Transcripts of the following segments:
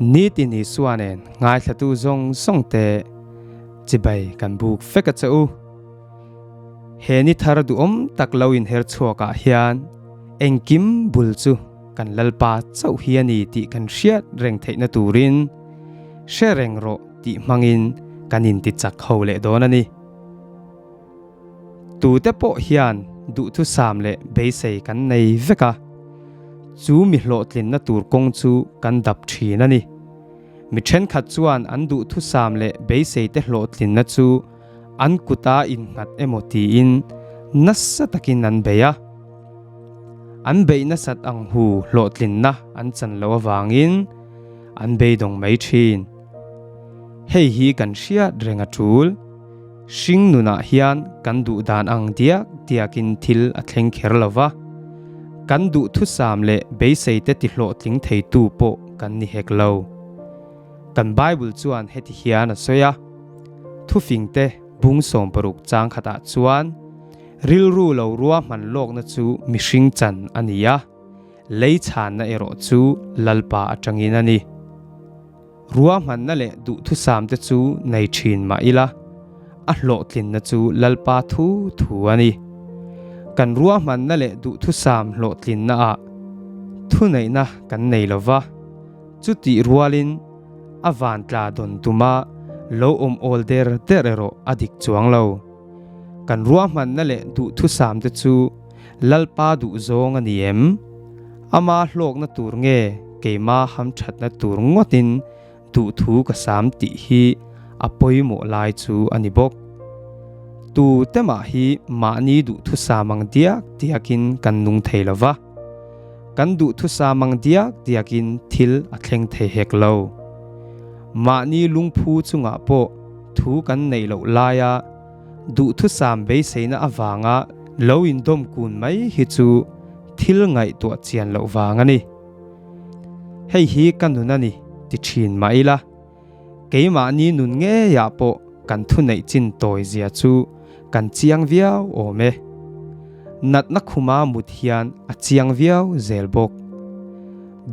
Nitin Isua nen ngaithlatu zawng zawng te chibai kan buk vek a che u. He ni thar duhawm tak lo inher chhuakah hian engkim bul chu kan Lalpa chauh hi a ni tih kan hriat reng theihna turin hre reng rawh tih hmangin kan intichak ho leh dawn a ni. Tute pawh hian duhthusam leh beisei kan nei vek a, chu mi hlawhtlinna tur kawng chu kan dap thin a ni. Mi thenkhat chuan an duhthusam leh beiseite hlawhtlinna chu an kuta innghat emaw tiin nasa takin an bei a. An beih nasat ang hu hlawhtlinna an chan loh avangin an beidawng mai thin. Hei hi kan hriat reng a tul. Hring nunah hian kan duh dan ang diak diakin thil a thleng kher lo va, kan duh thusam leh beiseite tihlawhtling theitu pawh kan ni hek lo. Kan Bible chuan heti hian a sawi a, Thufingte bung 60 chang khatah chuan, Rilru lo ruahman lawkna chu mihring chan a ni a, lei chhanna erawh chu Lalpa atangin a ni. Ruahmanna leh duhthusamte chu nei thin mah ila, a hlawhtlinna chu Lalpa thu thu a ni. Kan ruahmanna leh duhthusam hlawhtlinnaah thuneihna kan nei lo va, chutih rualin a vantla dawn tuma lo awm awl der der erawh a dik chuang lo. Kan ruahmanna leh duhthusamte chu Lalpa duhzawng a ni em? Ama hlawkna tur nge keima hamthatna tur ngawtin duhthu ka sam tih hi a pawimawh lai chu a ni bawk. Tu te mah hi mahni duhthusam ang diak diakin kan nung thei lo va, kan duhthusam ang diak diakin thil a thleng thei hek lo. Mahni lungphu chungah pawh thu kan neih loh laia duhthusam beiseina avanga lo indawm kun mai hi chu thil ngaihtuah chian loh vang a ni. Hei hi ka nun a ni ti thin mah ila, keimahni nun ngeiah pawh kan thuneih chin tawi zia chu kan chiang viau awm e. Natna khuma mut hian a chiang viau zel bawk.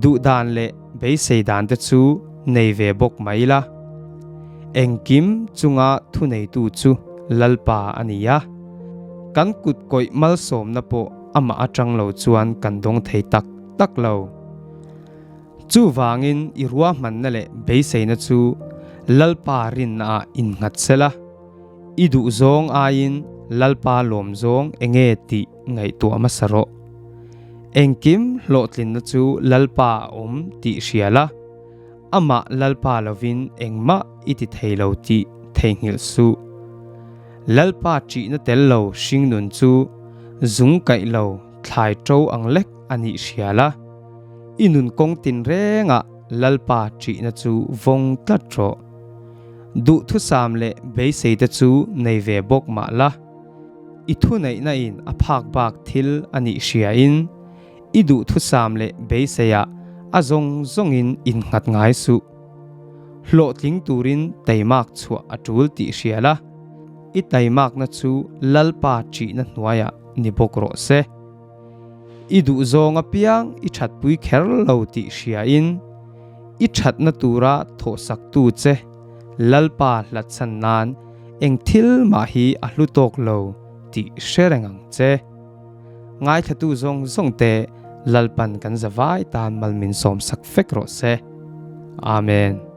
Duh dan leh beisei dan te chu nei ve bawk mah ila, engkim chunga thuneitu chu Lalpa a ni a, kan kut kawih malsawmna pawh amah atang lo chuan kan dawng thei tak tak lo. Chuvangin i ruahmanna leh beiseina chu Lalpa rinnaah innghat sela, i duhzawng aiin Lalpa lawmzawng enge tih ngaihtuah hmasa rawh. Engkim hlawhtlinna chu Lalpa a awm tih hria la, amah Lalpa lovin engmah i ti thei lo tih theihnghilh suh. Lalpa ṭihna tel lo hringnun chu zung kaih lo thlai ṭo ang lek a nih hria la, i nun kawng tinrengah Lalpa ṭihna chu vawng tlat rawh. Duhthusam leh beiseite chu nei ve bawk mah la, i thuneihna in a phak bak thil a nih hria in, i duhthusam leh beiseiah a zawng zawngin innghat ngai suh. Hlawhtling turin taimak chhuah a tul tih hria la, i taimakna chu Lalpa ṭihna hnuaiah ni bawk rawh se. I duhzawng apiang i ṭhatpui kher lo tih hriain, i ṭhatna tura thawhsaktu che Lalpa hlatchhan nan eng thil mah hi a hlu tawk lo tih hre reng ang che. Ngaithlatu zawng zawng te Lalpan kan zavai tan mal min sawmsak vek rawh se. Amen.